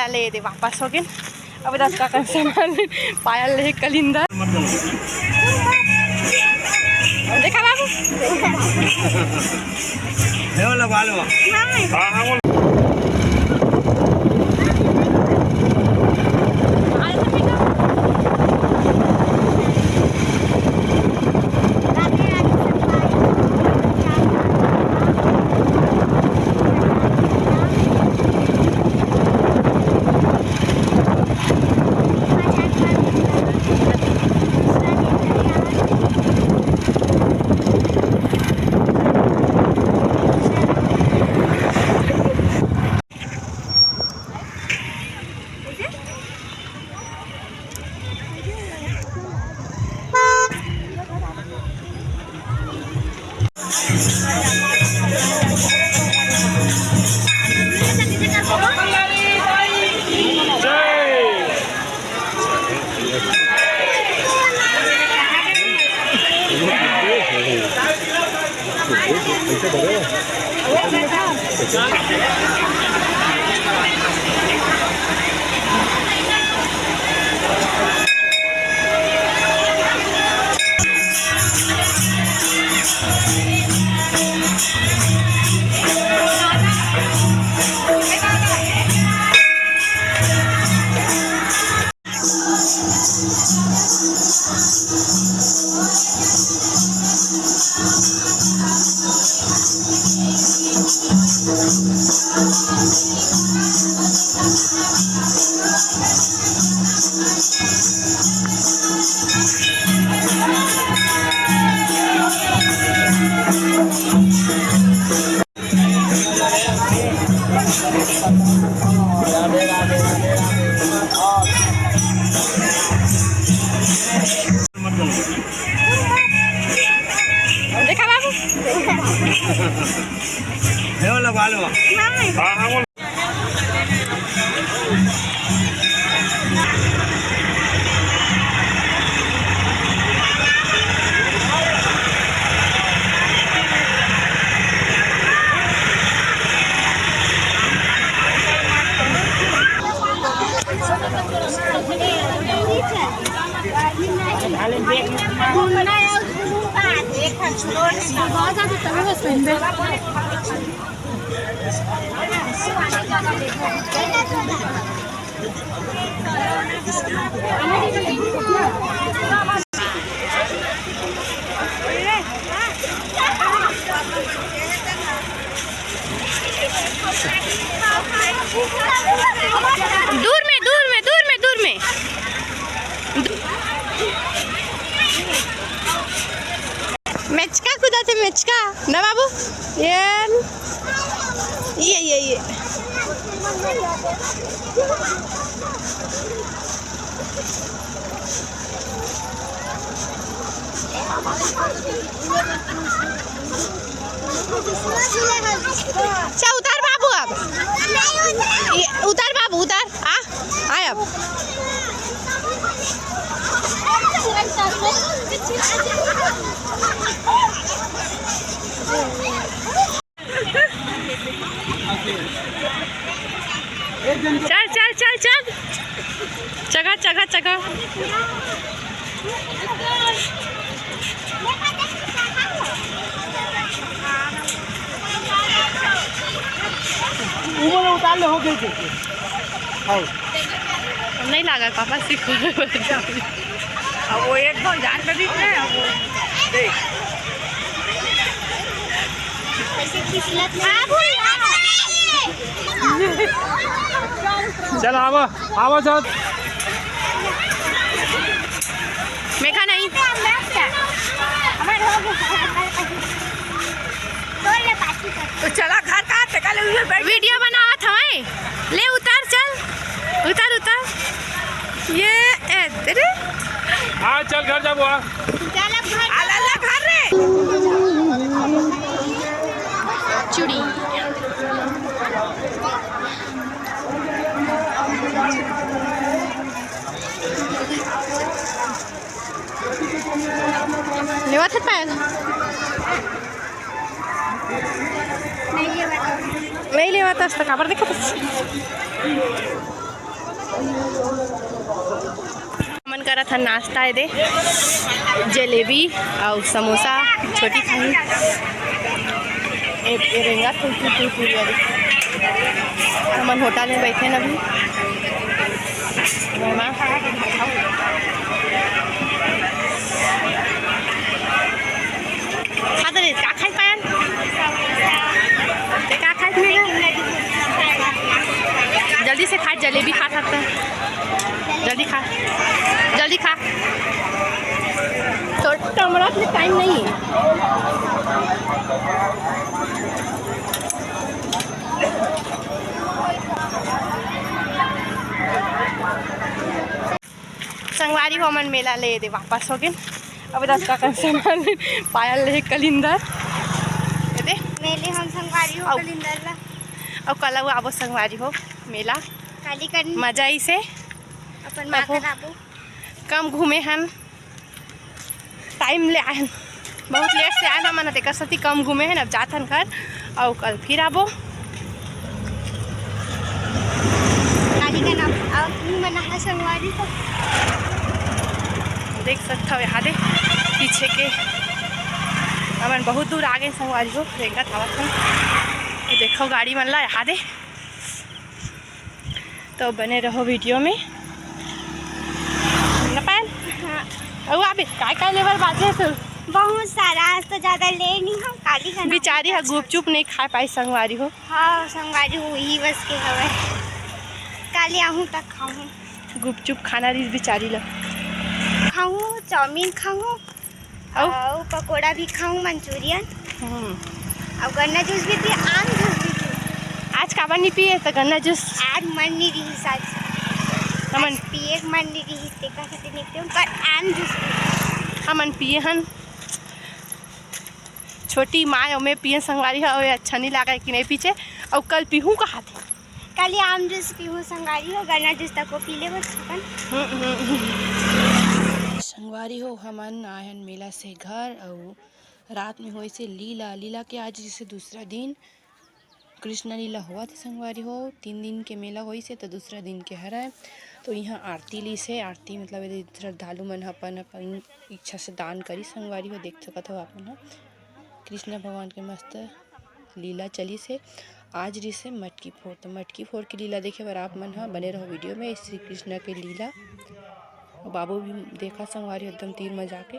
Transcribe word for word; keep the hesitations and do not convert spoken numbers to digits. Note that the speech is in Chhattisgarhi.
ले दे, वापस हो गए। अब दस का कम सामान, पायल ले, कलिंदर। देखा बाबू? देखा बाबू। हे वाला बाल बा। हाँ, हाँ, बोल। दूर में, दूर में, दूर में, दूर में। मेचका कूदा थे, मेचका। ना बाबू, ये, ये, ये, ये। चल उतार बाबू अब। ये उतार बाबू, उतार। आ, आ अब। चल, चल, चल, चल। चगा, चगा, चगा। ऊपर उतार ले, हो गई, गई, गई। हाँ। नहीं लगा पापा, सीखो। अब वो एक दो जान के बीच में, अब वो देख। चल, आवा, आवा, चल। मेघा नहीं। तो चला घर का, ते का ले उधर बैठ। वीडियो बनावत हवय। ले उतर, चल। उतर, उतर। ये, ए, तेरे। आ, चल घर जाबो, आ। चल अब घर। आ, ला, ला, घर रे। चूड़ी। लेवत हे पायल? नहीं लेवत हस त काबर देखत हस? हमन करत हन नाश्ता, ए दे जलेबी अउ समोसा, छोटी खाही। ए, ए रेंगा तू, तू, तू, तू, अरे। हमन होटल में बैठे हन अभी। ममा। खा तो ले, का खाई पायल? ते का खाई मेरा? जल्दी से खा, जलेबी खा सकता है। जल्दी खा, जल्दी खा। तो कमरा में टाइम नहीं है। संगवारी हो, हमन मेला ले दे वापस हो गेन। अब दस का कन सामान पायल ले कलिंदर। ए दे। मेले हम संगवारी हो अउ कलिंदर ला। अउ कल अउ आबो संगवारी हो मेला। काली कन मजा आई से। अपन माँ अहो। कर आबो। कम घूमे हन। टाइम ले आए हन, बहुत लेट से आए हन हमन, तेकर सेती कम घूमे हन। अब जात हन घर, अउ कल फिर आबो। गाड़ी का नाम, अउ तुम मन हा संगवारी हो। देख सकत हव, एदे पीछे के हमन बहुत दूर आ गेन संगवारी हो, रेंगत आवत हन। तो देखव गाड़ी मन ला, एदे। तो बने रहो वीडियो में। ना पायल? हाँ। अउ अबे काय काय लेबर बाचे तू? बहुत सारा, आज तो ज्यादा ले नहीं हम, काली का नाम बिचारी हा गुपचुप नहीं खा पाई संगवारी हो। हाँ, संगवारी हो, ही बस के हवे। काली आहूँ तक खाऊँ। गुपचुप खाना रहिस बिचारी ला। खाऊँ, चाउमीन खाऊँ। अउ? अउ पकोड़ा भी खाऊँ, मंचूरियन। हम्म। अउ गन्ना जूस भी पी, आम जूस भी पी। आज काबर नहीं पिए त गन्ना जूस? आज मन नहीं रहिस आज। हमन आज पिए के मन नहीं रहिस, तेकर सेती नहीं पीऊँ, पर आम जूस पी। हमन पिए हन। छोटी माय अउ मैं पिए संगवारी हो, अच्छा नहीं लागे कि नहीं पीछे। अउ कल पीहूँ कहा थे। काली आम जूस पीहूँ संगवारी हो, गन्ना जूस तको पी लेबो अपन। हम्म, हम्म, हम्म। संगवारी हो, हमन आए हन मेला से घर, अउ रात में होइसे लीला। लीला के आज जैसे दूसरा दिन कृष्ण लीला होवत हे संगवारी हो। तीन दिन के मेला होइसे, तो दूसरा दिन के हरय। तो यहाँ आरती लीसे, आरती मतलब एदे श्रद्धालु मन ह अपन अपन इच्छा से दान करी संगवारी हो। देख सकत हो आप मन ह कृष्ण भगवान के मस्त लीला चलिस हे। आज रिहिस हे मटकी फोर, तो मटकी फोर के लीला देखे बर आप मन ह बने रहो वीडियो में। श्री कृष्ण के लीला, बाबू भी देखा संगवारी एकदम तीर म जाके।